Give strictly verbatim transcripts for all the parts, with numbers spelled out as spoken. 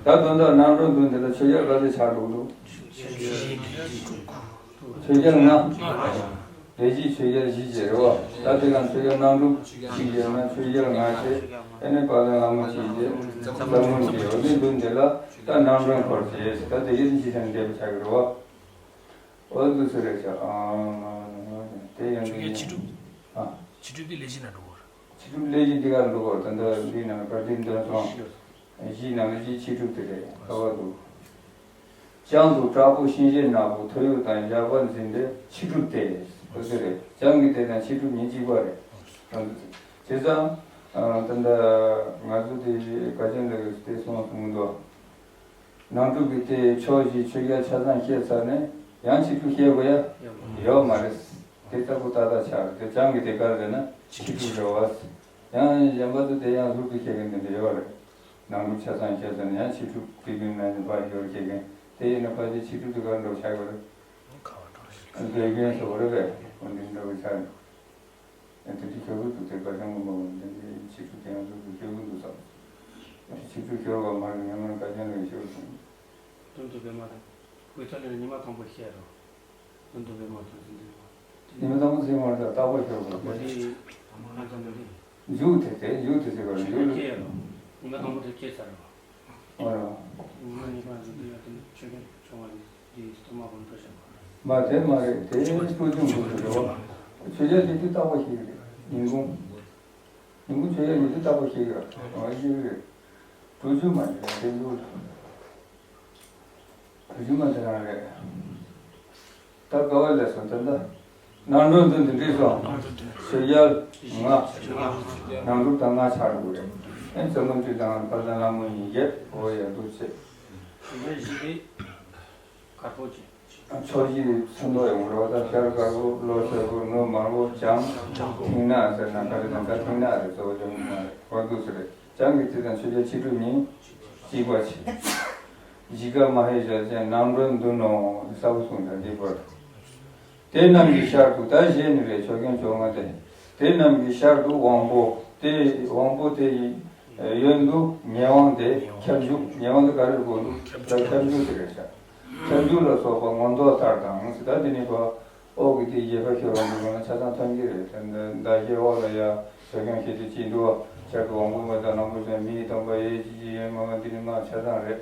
ད་དོན་དག་རྣམ་གྲངས་བདུན་འདི་ལ་ཆོས་རྒྱལ་ག་ཚོད་ཆགས་འགྲོ་འདུག་ཆོས་རྒྱལ་ལྔ། ལས་ཀྱི་ཆོས་རྒྱལ་བཞི་བྱས་རེད་བ། ད་དེ་གང་ཆོས་རྒྱལ་རྣམ་གྲངས་གཅིག་བྱས་ན་ཆོས་རྒྱལ་ལྔ་བྱས། ཨ་ནི་དཔལ་ལྡན་ལྷ་མོ་གཅིག་བྱས། ས་མོ་གཅིག་འོ་དེ་བདུན་འདི་ལ་ད་རྣམ་གྲངས་འཁོར་བྱས། ད་དེ་གའི་ཕྱི་ཆ་ནས་འདས་པ་ཆགས་ཀྱི་རེད་བ། འོ་འདུག་སེ་རེད་ཤག་ཨ་དེ་ཡང་ཆོས་རྒྱལ་ཕྱི་སྒྲུབ། ཨ། ཕྱི་སྒྲུབ་དེ་ལས་གཞི་ན་འགྲོ་གི་རེད། ཕྱི་སྒྲུབ་ལས་གཞི་འདི་གར་འགྲོ་གི་རེད། ད་ལྟ་འདི་ནང་བཀའ་དྲིན་འདོན་སོང་། གཞི་ནང་ལས་གཞི་ཕྱི་སྒྲུབ་དེ་རེད། ག་བ་འདུག་བྱང་དུ་དྲག་པོ་གཤིན་རྗེ་ནག་པོ་ཐོད་གཡོགས་དང་ཞགས་པ་འཛིན་པའི་ཕྱི་སྒྲུབ་སྟེ། འོ་དེ་རེད། བྱང་གི་དེ་དང་ཕྱི་སྒྲུབ་གཉིས་གཅིག་པ་རེད། བྱས་ཙང་ད་ལྟ་ང་ཚོ་དེ་བཀའ་ཆེན་ལ་དེ་སོང་སོང་འདུག་རྣམ་སྒྲུབ་ཀྱི་དེ་ཕྱོགས་བཞི་ཆོས་རྒྱལ་ཆ་ཚང་བཤད་ཚར་ནས་ཡང་ཕྱི་སྒྲུབ་བཤད་དགོས་ཡ་ཡོད་མ་རེད། དེ་ལྟ་བུ་ཏག་ཏག་ཆགས་རེད། དེ་བྱང་གི་དེ་གར་རེད་ན་ཕྱི་སྒྲུབ་རེད་བ། ཡང་གཞན་པ་ཚོ་དེ་ཡང་ཟུར་དུ་བཤད་མཁན་དེ་འདྲ་ཡོད་རེད། རྣམ་སྒྲུབ་ཆ་ཚང་བཤད་ཚར་ནས་ཡང་ཕྱི་སྒྲུབ་དེ་བདུན་ན་ནི་ཕར་ཡོད་བཤད་མཁན་དེ་ཡིན་ན་ཕལ་ཆེར་ཕྱི་སྒྲུབ་དེ་གར་འགྲོ་ཆགས་ཡོད་རེད། དགེ་རྒན་སོགས་རེད་པས་འོ་འདི་འདྲ་བོ་ཆགས་རེད། ཨ་དེ་དུས་ཁྱོད་ཀྱི་ཐུགས་དེ་བཀའ་ཆེན་མགོན་པོ་འདི་འདྲའི་ཆིག་ཁྲི་དེ་ཡང་ཟུར་དུ་ཁྱོད་ཀྱི་འདུག་བསམ། ཨ་ཆིག་ཁྲི་ཁྱོད་པ་མ་རེད། ཉམས་ལེན་བཀའ་ཆེན་ལས་ཤོར་སོང་། དོན་དུ་བེ་མ་དང་། བུ་ཐ་ལེ་ཉི་མ་དང་པོ་བཤད་རོགས། དོན་དུ་བེ་མ་དང་ཟིན་དུ་བེ་མ། ཉི་མ་དང་པོ་ཟིན་མ་རེད། རྟག་པར་ཤོར་དགོས། མ་དེ་ཨ་མ་ལ་ཙམ་མ་དེ། མཇུག་དེ་དེ་མཇུག་དེ་ཟེར་བ་མཇུག་ལ། སྐྱེས་རོགས། ཉི་མ་དང་པོ་དེ་སྐྱེས་ཚར་རོགས། ཨོ་རོ། ཉི་མ་གཉིས་པ་ཚོ་འདི་ཡ་དེ་ནི་ཆོས་རྒྱལ་བྱུང་བ་ནི་འདི་སྟོད་མ་གོང་འཕྲོ་བཞག་པ་རེད། མ་དེ་མ་རེད། དེ་སྤྲོ་ཆུང་འདུག་ཟེར་རོ། ཆོས་རྒྱལ་དེ་དུས་རྟག་པ་ཞིག་རེད། ཉིན་གུང་། ཉིན་གུང་ཆོས་རྒྱལ་ཉིན་དུས་རྟག་པ་ཞིག་རེད། ཨོ་ཞིག་རེད། སྤྲོ་ཆུང་མ་རེད། དེ་འདུག་ལ། སྒྱུ་མ་དེ་རང་རེད། ད་དཀའ་བ་ལས་སོང་། ད་ལྟ་རྣམ་གྲངས་བདུན་དུ་འགྲིག་སོང་། ཆོས་རྒྱལ་ལྔ། རྣམ་གྲངས་དང་ལྔ་ཆགས་འགྲོ་གི་རེད། ཨེ་ཙོ་མོ་ཏི་དང་དཔལ་ལྡན་ལྷ་མོ་གཉིས་བརྒྱད། འོ་ཡ་འདུག་ཆེ། ཆོས་རྒྱལ་བཞི་དེ་དཀར་པོ་ཅན། ཕྱོགས་བཞི་ཚུན་ཐོག་ཡོང་རོགས། ད་ཤར་དཀར་པོ། ལྷོ་སེར་པོ། ནུབ་དམར་པོ། བྱང་མཐིང་ནག་ཟེར་ན་ག་རེ་དང་། ད་མཐིང་ནག་རེད། གཙོ་བོ་ལྗང་ཁུ་མ་རེད། འོ་འདུག་ཟེར་རེད། བྱང་གི་རྩི་དང་ཆོས་རྒྱལ་ཕྱི་སྒྲུབ་གཉིས་གཅིག་པ་བྱས། འཇིགས་དཀར་མ་ཧེ་ཞལ་ཅན་རྣམ་གྲངས་བདུན་ནོ། གསལ་པོ་གསུངས་ཀྱང་འགྲིག་པར། དེ་རྣམས་ཀྱི་ཤར་དུ། ད་ཞེས་ནི་རེད། ཆོས་སྐྱོང་བཅོ་ལྔ་སྟེ། དེ་རྣམས་ཀྱི་ཤར་དུ་དབང་པོ་སྟེ། དབང་པོ་དེ་ཡི་གཡོན་དུ་ཉེ་དབང་སྟེ་ཁྱབ་འཇུག་ཉེ་དབང་དེ་ག་རེ་དགོས་འདུག་ད་ཁྱབ་འཇུག་དེ་རེད་ཤག་ཁྱབ་འཇུག་ལ་སོགས་པ་མངོན་རྟོགས་ལྟར་དང་། ད་དེ་ནི་བ། འོག་གི་དེ་བཞེས་པ་ཤོར་བ་འདུག་ན་ཆ་ཚང་ཐོན་གྱི་རེད། དེ་འདི་ཟླ་ཤས་འོག་ལ་ཡ་ཆོས་སྐྱོང་བྱེད་དུས་ཅི་འདུག་བ། ཤར་དུ་དབང་པོ་མ་དང་ནང་པོ་ཅན་མི་ཡི་སྟོང་པ་ཡེ་ཅི་ཅི་ཡེ་མ་མ་འདི་ནི་མ་ཆ་ཚང་རེད།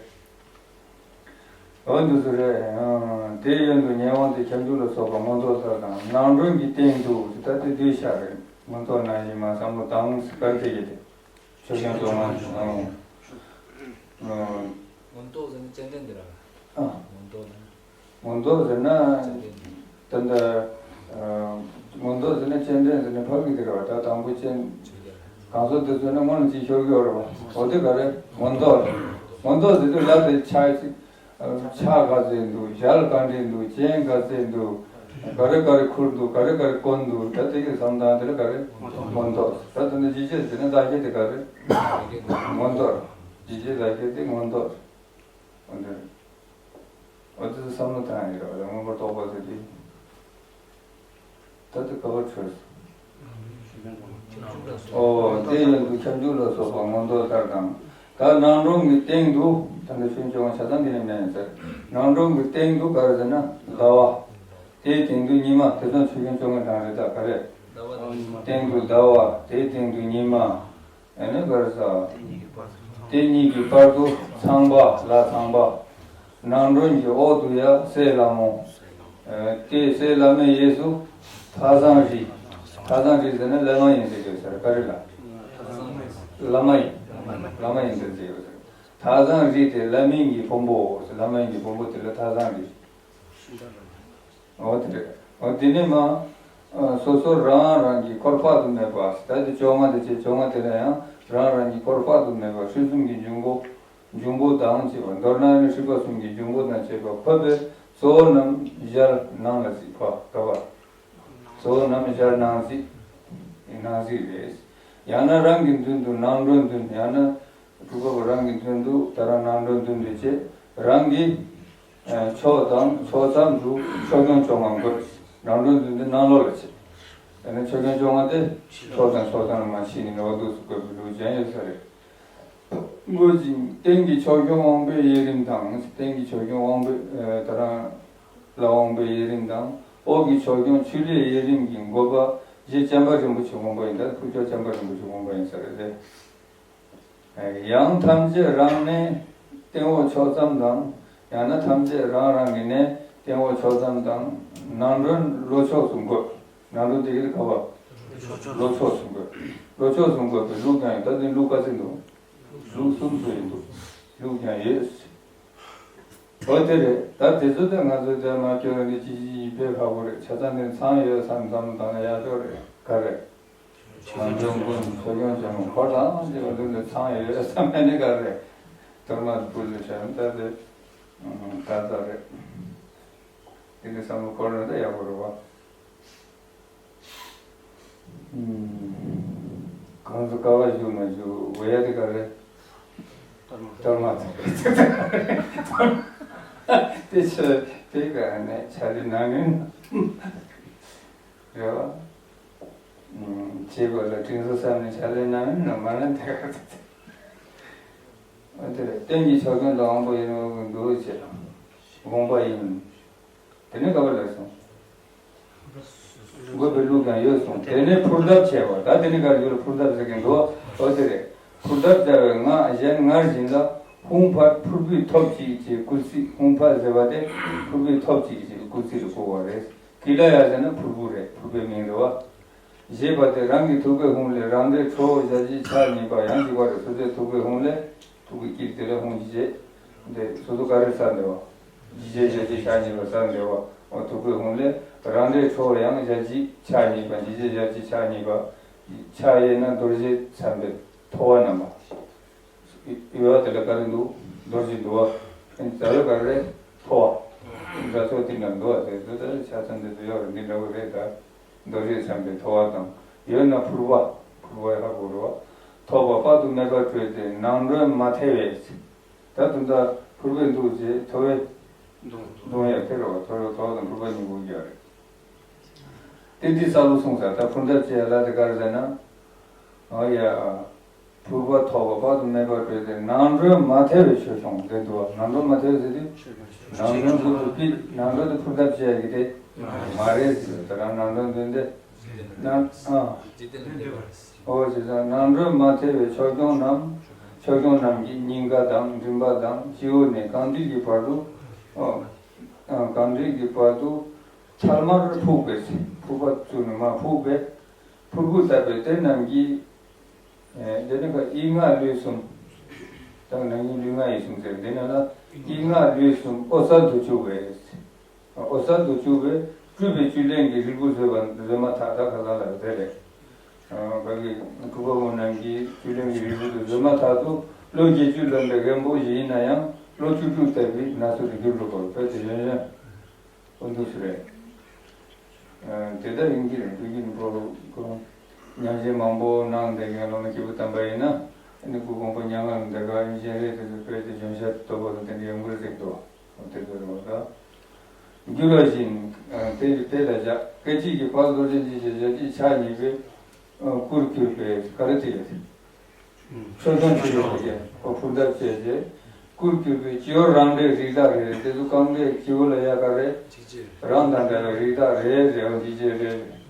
འོ་འདི་ཚོ་རེད། ཨང་། དེ་ཡོན་དུ་ཉེ་དབང་དེ་ཁྱབ་འཇུག་ལ་སོགས་པ་མངོན་རྟོགས་ལྟར་དང་། རྣམ་གྲངས་ཀྱི་སྟེང་དུ་ད་དེ་བསྡུས་བཞག་རེད། མངོན་རྟོགས་ནང་བཞིན་མ་བསམ་བློ་དང་ཟེར་ག་རེ་དེ་ཡོད་དེ། ཆོས་སྐྱོང་བཅོ་ལྔ། ཨང་། ཨང་། མངོན་རྟོགས་ཟེར་ན་སྤྱན་འདྲེན་འདི་ར། ཨ། མངོན་རྟོགས་ཟེར་ན། མངོན་རྟོགས་ཟེར་ན། སྤྱན་འདྲེན། ད་ལྟ། ཨ། མངོན་རྟོགས་ཟེར་ན་སྤྱན་འདྲེན་ཟེར་ན་ཕ་གི་འདི་ར་བ། ད་དང་པོ་སྤྱན། གང་ཟག་འདི་ཚོ་ནི་སྔོན་ལ་ཅིག་ཤོར་གི་ཡོད་རེད་བ། འོ་དེ་ག་རེ་མངོན་རྟོགས་རེད། མངོན་རྟོགས་ཟེར་དུས་ལབ་དེ་ཆ་ཅིག་ཆ་ག་ཚོད་འདུག་ཞལ་ག་འདྲས་འདུག་སྤྱན་ག་ཚོད་འདུག་ག་རེ་ག་རེ་ཁུར་འདུག་ག་རེ་ག་རེ་གོན་འདུག་ད་དེ་གི་བསམ་སྟངས་དེ་ལ་ག་རེ་མངོན་རྟོགས། ད་དེ་ནི་ཇི་སྐད་ཟེར་ན་ད་སྐད་དེ་ག་རེ་མངོན་རྟོགས། ཇི་སྐད་ད་སྐད་དེ་མངོན་རྟོགས། འོ་དེ་རེད། འོ་དེ་ཚོ་བསམ་བློ་བཏང་ཡིན་རེད་བ། མངོན་པར་རྟོགས་པ་ཟེར་དུས། ད་དེ་ག་པར་འཕྲོས། ཨོ་དེ་ཡོན་དུ་ཁྱབ་འཇུག་ལ་སོགས་པ་མངོན་རྟོགས་ལྟར་དང་། ད་རྣམ་གྲངས་ཀྱི་སྟེང་དུ་ད་ནི་ཆོས་སྐྱོང་བ་ཆ་ཚང་འདི་ནས་མེད་ཟེར། རྣམ་གྲངས་ཀྱི་སྟེང་དུ་ག་རེ་ཟེར་ན་ཟླ་བ། དེའི་སྟེང་དུ་ཉི་མ། དེ་ཚོ་ཆོས་སྐྱོང་བཅོ་ལྔ་གྲངས་རེད། ད་ག་རེ། སྟེང་དུ་ཟླ་བ། དེའི་སྟེང་དུ་ཉི་མ། ཨ་ནི་ག་རེ་ཟ། དེ་གཉིས་ཀྱི་བར་དུ་ཚངས་པ། ལྷ་ཚངས་པ། རྣམ་གྲངས་ཀྱི་འོག་ཏུ་ཡ་སྲས་ལྷ་མོ། ཨ་དེ་སྲས་ལྷ་མོའི་གཡས་སུ་ཐགས་བཟང་རི། ཐགས་བཟང་རི་ཟེར་ན་ལས་མ་ཡིན་ཟེར་གྱི་ཟེར་ག་རེ་ལ། ལྷ་མ་ཡིན། ལྷ་མ་ཡིན་ཟེར་གྱི་ཟེར། ཐགས་བཟང་རི་དེ་ལྷ་མིན་གྱི་ཕུང་པོ་ཟེར། ལྷ་མ་ཡིན་གྱི་ཕུང་པོ་དེ་ལ་ཐགས་བཟང་རི། འོ་དེ་རེད། འོ་དེ་ནས་མ། ཨ་སོ་སོ་རང་རང་གི་འཁོར་དཔག་ཏུ་མེད་པ། ད་དེ་བཅོ་ལྔ་དེ་བྱས། བཅོ་ལྔ་དེ་ལ་ཡང་རང་རང་གི་འཁོར་དཔག་ཏུ་མེད་པ། ཕུན་སུམ་གྱི་འབྱུང་པོ། འབྱུང་པོ་དང་བཅས་པ། མདོར་ན་ནི་སྲིད་པ་གསུམ་གྱི་འབྱུང་པོ་དང་བཅས་པ་འཁོར་བའི་གཙོ་བོ་རྣམས་ཞལ་ནང་ལ་གཟིགས་པ། ག་བ། གཙོ་བོ་རྣམས་ཞལ་ནང་གཟིགས། ནང་གཟིགས་རེད། ཡང་ན་རང་གི་མདུན་དུ་རྣམ་གྲངས་བདུན། ཡང་ན། སྤྲུལ་པ་པོ་རང་གི་མདུན་དུ་ད་རང་རྣམ་གྲངས་བདུན་དུ་བྱས། རང་གི་ཕྱོགས་དང་ཕྱོགས་མཚམས་སུ་ཆོས་སྐྱོང་བཅོ་ལྔ་བཀོད། རྣམ་གྲངས་བདུན་དེ་ནང་ལོགས་ལ་བྱས། ཡང་ན་ཆོས་སྐྱོང་བཅོ་ལྔ་དེ་ཕྱོགས་དང་ཕྱོགས་མཚམས་ལ་མ་ཕྱིན་ནས་འོ་འདུག་སེ་བཀོད་པའི་ལུགས་ཅན་ཡོད་ས་རེད། དངོས་ཀྱི་སྟེང་གི་ཕྱོགས་སྐྱོང་དབང་པོའི་ཡུན་རིང་དང་། སྟེང་གི་ཕྱོགས་སྐྱོང་དབང་པོའི་ཨ་ད་རང་ལ་དབང་པོའི་ཡུན་རིང་དང་། འོག་གི་ཕྱོགས་སྐྱོང་ཆུ་ལྷའི་ཡུན་རིང་གི་འགོད་པ་རྗེ་བྱམས་པ་རིན་པོ་ཆེ་དབང་པོ་ཡིན། ད་ཕུར་ལྕོག་བྱམས་པ་རིན་པོ་ཆེ་དབང་པོ་ཡིན་ས་རེད་དེ། ཡང་ཐམས་ཅད་རང་གནས་སྟེང་འོག་ཕྱོགས་ཙམ་དང་། ཡང་ན་ཐམས་ཅད་རང་རང་གི་གནས་སྟེང་འོག་ཕྱོགས་ཙམ་དང་། ནང་མགྲོན་ལྷོ་ཕྱོགས་སུ་འགོད། ནང་མགྲོན་དེ་གི་ག་བ། ལྷོ་ཕྱོགས་སུ་འགོད། ལྷོ་ཕྱོགས་སུ་འགོད་པའི་ལུགས་ཀྱང་ཡོད། ད་དེ་ལུགས་ག་ཚོད་འདུག་ལུགས་གསུམ་ཚོ་ཡིན་འདུག་ལུགས་ཀྱང་ཡོད། འོ་དེ་རེད། ད་དེ་ཚོ་དེ་ང་ཚོས་དེ་མ་སྐྱོར་ནས་ཅི་ཅི་ཡིན་པའི་ཁག་པོ་རེད། ཆ་ཚང་དེ་ཚང་ཡོད་བསམ་བསམ་དང་ཡག་ཤོས་རེད། ག་རེད། ང་ཚོའི་མགོན་ཆོས་སྐྱོང་ཆེན་མོ་འཁོར་དང་ཅི་བ་འདུག་ནས་ཚང་ཡོད་བསམ་མེད་ནི་ག་རེད། དོར་མ་དུ་ཕུལ་ལ་བྱ་ཡང་ད་དེ་ད་ལྟ་རེད། དེ་ནི་བསམ་བློ་འཁོར་ན་ད་ཡག་པོ་རེད་བ། གང་ཚོ་ཀ་བ་བཞུགས་ན་བཞུགས་འོ་ཡ་དེ་ག་རེད། དོར་མ་དང་དེ་ཆོས་དེ་ག་ནས་ཆ་ལི་ན་མིན་རེད་བ། བྱེད་པ་ལ་དྲིན་གཟོ་བསམ་ནས་ཕྱག་ལས་གནང་ན་མ་ན་དེ་ག་དེ་དེ་རེད། སྟེང་གི་ཕྱོགས་སྐྱོང་དང་དབང་པོ་ཡིན་འོག་གི་འདུ་བྱེད་དབང་པོ་ཡིན། དེ་ནས་ག་བ་ལས་སོང་། འགོད་པའི་ལུགས་ཀྱང་ཡོད་གསུངས། དེ་ནས་ཕུར་གདབ་བྱས་པ། ད་དེ་ནས་ག་རེ་ཡོད་ལ་ཕུར་གདབ་ཟེར་གྱིན་འདུག་འོ་དེ་རེད། ཕུར་གདབ་བྱ་བའི་སྔགས་གཞན་སྔར་བཞིན་ལ། ཧཱུྃ་ཕཊ་ཕུར་བུས་ཐོབ་ཅིག་ཅེས་སྐུལ་ཚིག་ཧཱུྃ་ཕཊ་ཟེར་བ་དེ་ཕུར་བུས་ཐོབ་ཅིག་ཅེས་སྐུལ་ཚིག་ལ་བཀོལ་བ་རེད། ཀི་ལ་ཡ་ཟེར་ན་ཕུར་བུ་རེད། ཕུར་བུའི་མིང་རེད་བ། ཞེས་པ་དེ་རང་གི་ཐུགས་ཀའི་ཧཱུྃ་ལས་རང་འབྲས་ཁྲོ་བོ་ཞལ་གཅིག་ཕྱག་གཉིས་པ་ཡང་གཅིག་པ་རེད། སོ་སོའི་ཐུགས་ཀའི་ཧཱུྃ་ལས་ཐུགས་ཀའི་དཀྱིལ་དེ་ལ་ཧཱུྃ་ཞེས་བྱས་ཏེ་སོ་སོ་ག་རེ་ས་འདི་བ། འཇིགས་བྱེད་ཞལ་གཅིག་ཕྱག་གཉིས་པ་ས་འདི་བ། འོ་ཐུགས་ཀའི་ཧཱུྃ་ལས་རང་འབྲས་ཁྲོ་བོ་ཡང་ཞལ་གཅིག་ཕྱག་གཉིས་པ། འཇིགས་བྱེད་ཞལ་གཅིག་ཕྱག་གཉིས་པ། ཕྱག་གཡས་ན་རྡོ་རྗེ་འཚམས་པའི་ཐོ་བ་བསྣམས་པ། ཡོད་པ་དེ་ལ་ག་རེ་འདུག་རྡོ་རྗེ་འདུག་བ། ཨ་ནི་ཟླ་བའི་ག་རེ་ཐོ་བ། འདྲ་ཚོགས་དེ་འདྲ་འདུག་བ། དེ་ཚོ་ད་ཆ་ཚང་དེ་ཚོ་ཡོད་རེད། འདི་འདྲ་བོ་རེད་ད། རྡོ་རྗེ་འཚམས་པའི་ཐོ་བ་དང་། ཡོད་ན་ཕུར་པ། ཕུར་པ་ཡག་པོ་རེད་བ། ཐོགས་པ་དཔག་ཏུ་མེད་པ་སྤྲོས་ཏེ་ནང་མགྲོན་མ་ཐེ་བའི་ཚེ། ད་དུང་ད་ཕུར་པའི་འདུག་ཅེས་ཐོ་བའི་གདུང་ཡང་ཐེ་རེད་བ། ཐོ་བའི་ཐོ་བ་དང་ཕུར་པ་གཉིས་པོ་རྒྱག་རེད། དེ་འདི་ས་ལོ་གསུངས་ས། ད་ཕུར་འདེབས་བྱེད་ཡ་ལ་དེ་ག་རེ་ཟེར་ན། ཨ་ཡ། ཕུར་པ་ཐོགས་པ་དཔག་ཏུ་མེད་པ་སྤྲོས་ཏེ་ནང་མགྲོན་མ་ཐེ་བའི་ཆོས་སྐྱོང་དེ་འདུག་བ། ནང་མགྲོན་མ་ཐེ་བའི་ཟེར་དུས། ནང་མགྲོན་ཁོ་ཚོ་ཕི་ནང་མགྲོན་དེ་ཕུར་འདེབས་བྱེད་ཡ་གི་དེ་མ་རེད་ཟེར། ད་རང་ནང་མགྲོན་དོན་དེ་ནང་ཨ། འོ་བྱས་ཙང་ནང་མགྲོན་མ་ཐེ་བའི་ཆོས་སྐྱོང་རྣམས། ཆོས་སྐྱོང་རྣམས་ཀྱིས་སྙིང་ག་དང་མགྲིན་པ་དང་སྤྱི་བོ་ནས་རྐང་མཐིལ་གྱི་བར་དུ། ཨོ། རྐང་མཐིལ་གྱི་བར་དུ་ཐལ་མར་ཕུག་པས། ཕུར་པ་བཙུགས་ནས་མར་ཕུག་པས། ཕུར་བུ་བཏབ་པས་དེ་རྣམས་ཀྱིས། ཨེ། དེ་ནི་ཁ་ཡིད་ལྔ་ལུས་གསུམ། ད་ནང་ཉིད་ལུས་ངག་ཡིད་གསུམ་ཟེར། དེ་ནི་ལ་ཡིད་ལྔ་ལུས་གསུམ་འོད་གསལ་དུ་གྱུར་པས། འོད་གསལ་དུ་གྱུར་པས་སྤྲུལ་པའི་བཅུད་ལེན་གྱི་རིལ་བུ་བཟོད་པ་བཟོད་མ་ཐག་ད་ཁ་ལ་ལ་དེ་རེད། ཨ། བདག་གི་སྐུ་གོང་མ་རྣམས་ཀྱི་བཅུད་ལེན་གྱི་རིལ་བུ་དེ་བཟོད་མ་ཐག་ཏུ་ལོ་བརྒྱད་ཅུ་ལོན་པའི་རྒན་པོ་ཞིག་ཡིན་ན་ཡང་ལོ་བཅུ་དྲུག་ལྟ་བུའི་ན་ཚོད་དུ་འགྱུར་འགྲོ་བར་དཔེ་དེ་གཞོན་གཞོན་འོ་འདུག་སེ་རེད། ཨ། དེ་ལྟར་ཡིན་གྱི་རེད། དུས་ཀྱི་ནུབ་པོ་ཁོང་ཉམས་ཞིབ་མང་པོ་གནང་བསྡད་མཁན་སློབ་མ་སྐྱེས་བུ་དམ་པ་ཡིན་ན་ཨ་ནི་སྐུ་གོང་མ་མྱ་ངན་ལས་འདས་ཁ་ཡིན་གཞན་རེད། དེ་ཚོ་དཔེ་དེ་གཞོན་ཤ་དོད་པོ་དང་དེ་འདྲ་ཡོང་གི་རེད་ཟེར་གི་འདུག་འོ་དེ་ཚོ་རེད་བ་ད། འགྱུར་བ་བཞིན་དེ་ཡི་དཔེ་ལ་བཞག་སྐད་ཅིག་གིས་དཔལ་རྡོ་རྗེ་འཇིགས་བྱེད་ཞལ་གཅིག་ཕྱག་གཉིས་པའི་སྐུར་གྱུར་པའི་ག་རེ་དེ་ཡོད། ཆོས་སྐྱོང་ཆེན་པོ་དེ་ཁོ་ཕུར་འདེབས་བྱས་རྗེས་སྐུར་གྱུར་པའི་སྤྱི་བོར་རང་འདྲའི་རིགས་བདག་རེ་རེ། དེ་ཚོ་རྐང་པའི་སྤྱི་བོ་ལ་ཡ་ག་རེ་རང་དང་འདྲ་བའི་རིགས་བདག་རེ་རེ་འོ་འཇིགས་བྱེད་རེ་རེ།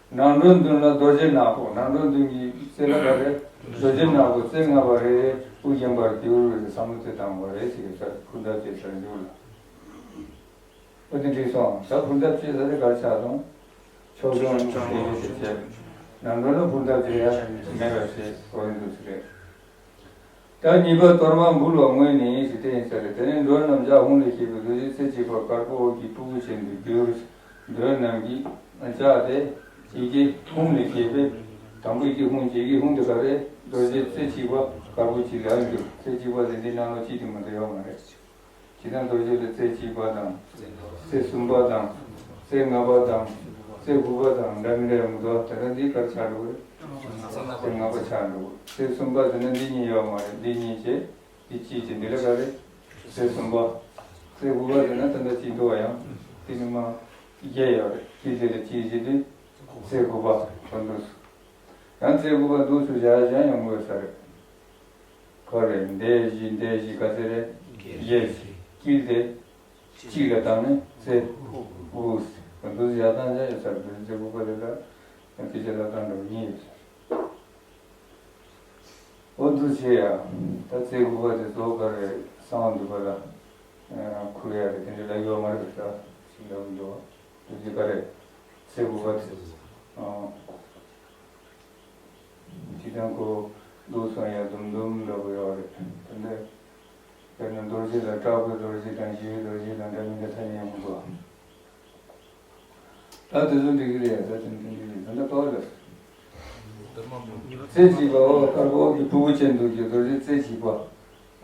ནང་མགྲོན་མདུན་ལ་རྡོ་རྗེ་ནག་པོ། ནང་མགྲོན་མདུན་གྱི་རྩེ་ལ་ག་རེ་རྡོ་རྗེ་ནག་པོ་རྩེ་ལྔ་པ་རེ་རེ་དབུ་བརྒྱན་པར་གྱུར་ཟེར་བསམ་བློ་དེ་བཏང་བ་རེད་ཟེར་གྱི་ས་ཕུར་འདེབས་བྱས་ཟེར་འདུག་ལ། ཨོ་དེ་འགྲིག་སོང་། ད་ཕུར་འདེབས་བྱས་ས་དེ་གར་ཆགས་སོང་། ཆོས་སྐྱོང་དེ་ཡོད་དེ་བྱས། ནང་མགྲོན་ལ་ཕུར་འདེབས་བྱས་ཡ་མེད་པ་བྱས་གོ་ཡིན་འདུག་ཟེར་རེད། ད་གཉིས་པ་གཏོར་མ་འབུལ་བ་དངོས་ནི་ཞེས་དེ་ཡིན་ས་རེད། དེ་ནས་མགྲོན་རྣམས་ལྗགས་ཧཱུྃ་ལས་བྱས་པའི་རྡོ་རྗེ་རྩེ་གཅིག་པ་དཀར་པོ་འོད་ཀྱི་སྤྲུལ་སྐུ་ཅན་དུ་གྱུར། མགྲོན་རྣམས་ཀྱིས་ལྗགས་དེ་ཡི་གེ་ཧཱུྃ་ལས་བྱས་པའི་དང་པོ་ཡི་གེ་ཧཱུྃ་བྱས་ཀྱི་ཧཱུྃ་དེ་ག་རེ་རྡོ་རྗེ་རྩེ་གཅིག་པ་དཀར་པོ་གཅིག་ལ་གྱུར། རྩེ་གཅིག་པ་དེ་འདི་ནང་ལོགས་གཅིག་དེ་མ་གཏོགས་ཡོད་མ་རེད། ཇི་ལྟར་རྡོ་རྗེ་ལ་རྩེ་གཅིག་པ་དང་། རྩེ་གསུམ་པ་དང་། རྩེ་ལྔ་པ་དང་། རྩེ་དགུ་པ་དང་འདྲ་མི་འདྲ་ཡོང་གི་འདུག་ད་ལྟ་འདི་གར་ཆགས་འགྲོ་གི་རེད། རྩེ་ལྔ་པ་ཆགས་འགྲོ་གི་རེད། རྩེ་གསུམ་པ་ཟེར་ན་འདི་གཉིས་ཡོད་མ་རེད། འདི་གཉིས་བྱས། འདི་གཅིག་བྱས། འདི་ལ་ག་རེ། རྩེ་གསུམ་པ། རྩེ་དགུ་པ་ཟེར་ན་ད་ལྟ་གཅིག་འདུག་བ། ཡང་འདི་ནི་མ་བརྒྱད་ཡོད་རེད། གཅིག་དེ་ལ་གཅིག་བྱས་དུས་རྩེ་དགུ་པ་དོན་འདུག་ཡང་རྩེ་དགུ་པ་འདུག་སུ་བཞག་ཡང་ཡོང་དགོས་ས་རེད། ག་རེ་འདས་བཞི་འདས་བཞི་ག་ཚད་རེད། བརྒྱད་ཅིག་དཀྱིལ་དེ་གཅིག་ལ་བཏང་ནས་ཚེ་དབུགས་འདུ་ཡར་བཏང་བྱ་ཡོད་ས་རེད། ཚེ་དབུགས་པ་རེད་ལ་སྐད་ཆ་ལ་བཏང་འགྲོ་གཉིས་ཡོད་ས་རེད། འོ་འདུ་བྱེད་ཡ། ད་ཚེ་དབུགས་པ་དེ་གཙོ་བོ་ག་རེ་གསང་བ་འདུས་པ་ལ་ཁུར་ཡ་རེད། དེ་འདྲ་ལབ་ཡོད་མ་རེད་ད། ཞིག་ལབ་འདུག་འདུ་བྱེད་ག་རེ། ཚེ་དབུགས་པ་དེ། སྤྱི་དང་ཁོ་ལུགས་སོང་ཡ་དུམ་དུམ་འདྲ་པོ་ཡོད་རེད། དེ་འདྲ་དཔེར་ན་རྡོ་རྗེ་ལ་དྲག་པོའི་རྡོ་རྗེ་དང་ཞི་བའི་རྡོ་རྗེ་དང་འདྲ་མི་འདྲ་ཐ་སྙད་མང་པོ། ད་དེ་ཚོ་འགྲིག་གི་རེད། ད་དེ་འགྲིག་གི་རེད། ད་ལྟ་པ་ལ་རྩེ་གཅིག་པ་འོ་དཀར་པོ་གི་ཕྲུ་གུ་ཅན་དུ་གྱུར་རྡོ་རྗེ་རྩེ་གཅིག་པ།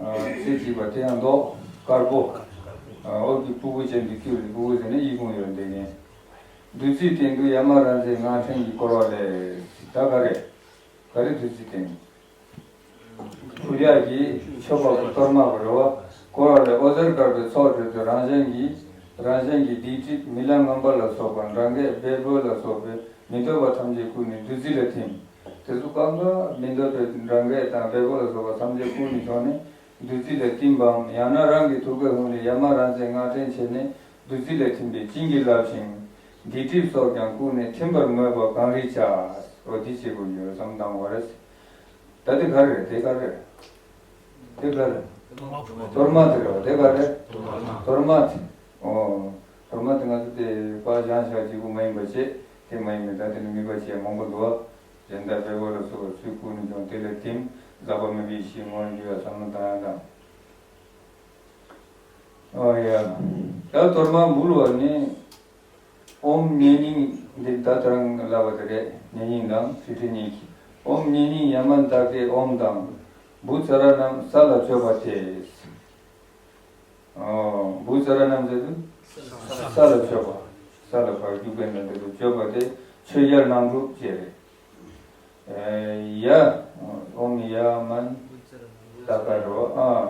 རྩེ་གཅིག་པ་དེ་ཡང་མདོག་དཀར་པོ། འོ་གི་ཕྲུ་གུ་ཅན་དུ་གྱུར་རེད། ཕྲུ་གུ་ཟེར་ན་ཡི་གུང་ཡོད་འདི་ནས། བདུད་རྩིའི་སྟེང་དུ་ཡ་མ་ར་མཛེས་སྔགས་ཕྲེང་གིས་བསྐོར་བ་ལས། ད་ག་རེ། ག་རེ་བདུད་རྩིའི་སྟེང་། ཁུར་ཡ་གི་མཆོད་པ་གི་གཏོར་མ་གི་རེད་བ། བསྐོར་བ་ལས་འོད་ཟེར་དཀར་པོའི་ཚོགས་སྤྲོས་ཏེ་རང་གཞན་གྱི། རང་གཞན་གྱི་སྡིག་སྒྲིབ་རྨི་ལམ་ངན་པ་ལ་སོགས་པ་འདྲ་འགས་འབེལ་པོ་ལ་སོགས་པའི་མི་འདོད་པ་ཐམས་ཅད་ཀུན་ནས་བདུད་རྩི་ལ་ཐིམ། དེ་ཚོ་གང་ག་མི་འདོད་པའི་འདྲ་འགས་དང་འབེལ་པོ་ལ་སོགས་པ་ཐམས་ཅད་ཀུན་ནས་བྱུང་ནས་བདུད་རྩི་ལ་ཐིམ་པའམ། ཡང་ན་རང་གི་ཐུགས་ཀའི་ཧཱུྃ་ལས་ཡ་མ་ར་མཛེས་སྔགས་ཕྲེང་བྱས་ནས་བདུད་རྩི་ལ་ཐིམ་པས་བྱིན་གྱིས་བརླབས་ཤིང་། སྡིག་སྒྲིབ་སོགས་ཀྱང་ཀུན་ནས་ཐིམ་པར་མོས་པ་གང་རིགས་བྱ། འོ་འདི་བྱེད་དགོས་ཡོད་བསམ་བཏང་བ་རེད། ད་དེ་ག་རེ་རེད། དེ་ག་རེ་རེད། དེ་ག་རེ་རེད། གཏོར་མ་དེ་རེད་བ། དེ་ག་རེ་རེད། གཏོར་མ་དེ། ཨོ། གཏོར་མ་དེ་ང་ཚོ་དེ་པ་བཞེངས་བཞག་གཅིག་པུ་མ་ཡིན་པ་བྱས། དེ་མ་ཡིན་པའི་ད་དེ་ནི་དམིགས་པ་བྱས་མང་པོ་འདུག་བ། གཞན་དག་འབེལ་པོ་ལ་སོགས་པ་ཚུལ་ཀུན་ནས་ཀྱང་དེ་ལས་ཐིམ། ཟག་པ་མེད་པའི་ཡེ་ཤེས་ངོ་བོར་འགྱུར་བའི་བསམ་བློ་བཏང་ཡ་དང་། ཨོ་ཡ། ད་གཏོར་མ་འབུལ་བ་ནི། ཨོཾ་ཉེ་སྙིང་འདི་ད་ལྟ་རང་ལབ་པ་དེ་རེད། ཉེ་སྙིང་དང་ཚིག་ཕྲད་གཉིས་ཀྱིས། ཨོཾ་ཉེ་སྙིང་ཡ་མ་ཏ་ཀའི་ཨོཾ་དང་། བུ་ཙ་ར་ནམ་ས་ལ་བཅོས་པ་སྟེ། ཨོ། བུ་ཙ་ར་ནམ་ཟེར་དུས། ས་ལ་བཅོས་པ། ས་ལ་བར་རྒྱུག་པའི་ནང་དུ་བཅོས་པ་སྟེ་ཆོས་རྒྱལ་རྣམ་དྲུག་ཅེས་རེད། ཡ། ཨོཾ་ཡ་མན་ཏ་ཀ་རོ། ཨ།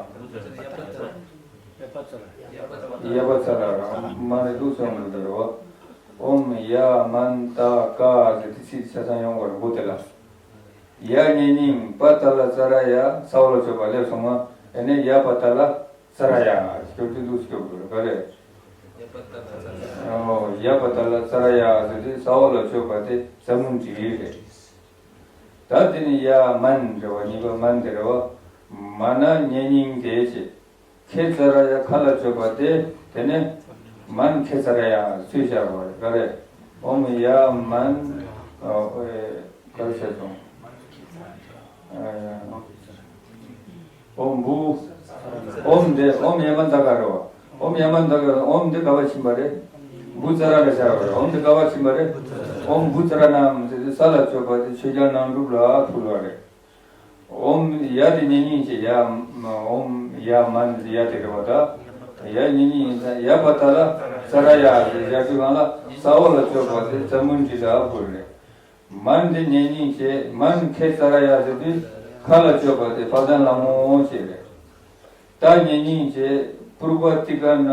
ཡ་པ་ཙ་ལ་ར། མ་ནི་ལུགས་སྲོལ་མི་འདུག་རོ། ཨོཾ་ཡ་མན་ཏ་ཀ་ཟེར་དུས་ཚིག་ཆ་ཚང་ཡོང་བར་འགོ་དེ་ལ། ཡ་ཉེ་སྙིང་པ་ཏ་ལ་ཙ་ར་ཡ། ས་འོག་ལ་བཅོས་པ་སླེབས་སོང་ང་། ཨེ་ནས་ཡ་པ་ཏ་ལ་ཙ་ར་ཡ་སྐྱོར་དུས་འདུག་སྐྱོར་དགོས་རེད། ག་རེ། ཨོ། ཡ་པ་ཏ་ལ་ཙ་ར་ཡ་ཟེར་དུས་ས་འོག་ལ་བཅོས་པ་དེ་ཟ་མུན་དྲི་རེད། ད་དེ་ནི་ཡ་མན་རེད་བ། གཉིས་པ་མན་དེ་རེད་བ། མ་ན་ཉེ་སྙིང་དེ་བྱས། ཁེ་ཙ་ར་ཡ་ཁ་ལ་བཅོས་པ་དེ། དེ་ནས་མན་ཁེ་ཙ་ར་ཡ་ཚུལ་བཞག་པ་རེད། ག་རེ། ཨོཾ་ཡ་མན། ཨོ། ཨེ། ག་རེ་བྱས་སོང་། ཨེ། ཨོཾ་བུ། ཨོཾ་དེ་ཨོཾ་ཡ་མ་ཏ་ཀ་རེད་བ། ཨོཾ་ཡ་མ་ཏ་ཀ་རེད། ཨོཾ་དེ་ག་བ་ཕྱིན་པ་རེད། བུ་ཙ་ར་ལ་བཞག་པ་རེད། ཨོཾ་དེ་ག་བ་ཕྱིན་པ་རེད། ཨོཾ་བུ་ཙ་ར་ནམ་ཟེར་དུས་ས་ལ་བཅོས་པ་དེ་ཆོས་རྒྱལ་རྣམ་དྲུག་ལ་ཕུལ་བ་རེད། ཨོཾ་ཡ་དེ་ཉེ་སྙིང་བྱས། ཡ། ཨོཾ་ཡ་མན་ཡ་དེ་རེད་བ་ད། ཡ་ཉེ་སྙིང་ཡིན་ཙང་ཡ་པ་ཏ་ལ་ཙ་ར་ཡ་ཟེར་བཞག་དུས་གང་ལ་ས་འོག་ལ་བཅོས་པ་དེ་ཟ་མུན་དྲི་ལ་ཕུལ་རེད། མན་དེ་ཉེ་སྙིང་བྱས། མན་ཁེ་ཙ་ར་ཡ་ཟེར་དུས་ཁ་ལ་བཅོས་པ་དེ་དཔལ་ལྡན་ལྷ་མོ་བྱས་རེད། ཏ་ཉེ་སྙིང་བྱས། པུརྦ་ཏི་ཀ་ན།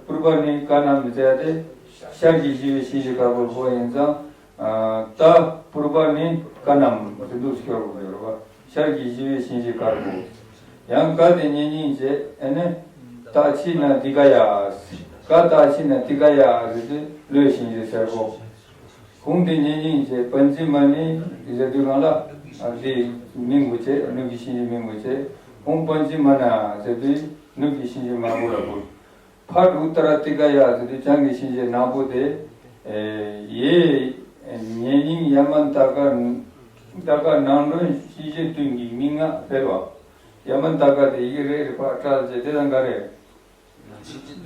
པུརྦ་ནི་ཀ་ན་མི་ཟེར་ཏེ། ཤར་གྱི་ཞི་བའི་གཤིན་རྗེ་དཀར་པོ་ལ་ཕུལ་བ་ཡིན་ཙང་། ཏ་པུརྦ་ནི་ཀ་ན་མི་ཟེར་འདུག་སྐྱོར་དགོས་ཡོད་རེད་བ། ཤར་གྱི་ཞི་བའི་གཤིན་རྗེ་དཀར་པོ། ཡང་ཀ་དེ་ཉེ་སྙིང་བྱས། ཨེ་ནས། ཏ་ཕྱི་ན་ཏི་ཀ་ཡ། ཀ་ཏ་ཕྱི་ན་ཏི་ཀ་ཡ་ཟེར་དུས་བློའི་གཤིན་རྗེ་སེར་པོ། ཧཱུྃ་དེ་ཉེ་སྙིང་བྱས། པཉྩི་མ་ནི་ཟེར་དུས་གང་ལ། ཨ། དེ་མིང་དགོས་བྱས། སྣོད་ཀྱི་གཤིན་རྗེ་མིང་དགོས་བྱས། ཧཱུྃ་པཉྩི་མ་ན་ཟེར་དུས་སྣོད་ཀྱི་གཤིན་རྗེ་དམར་པོ་ལ་ཕུལ། ཕཊ་ཨུ་ཏ་ར་ཏི་ཀ་ཡ་ཟེར་དུས་བྱང་གི་གཤིན་རྗེ་ནག་པོ་དེ། ཨེ། ཡེ་ཉེ་སྙིང་ཡ་མ་ཏ་ཀ། ཏ་ཀ་ནང་མགྲོན་གཤིན་རྗེ་བདུན་གྱི་མིང་ལྔ་སྤེལ་བ། ཡ་མ་ཏ་ཀ་དེ་ཡི་གེ་རེ་རེ་ཕར་བཀྲལ་བྱས། དེ་དང་ག་རེ།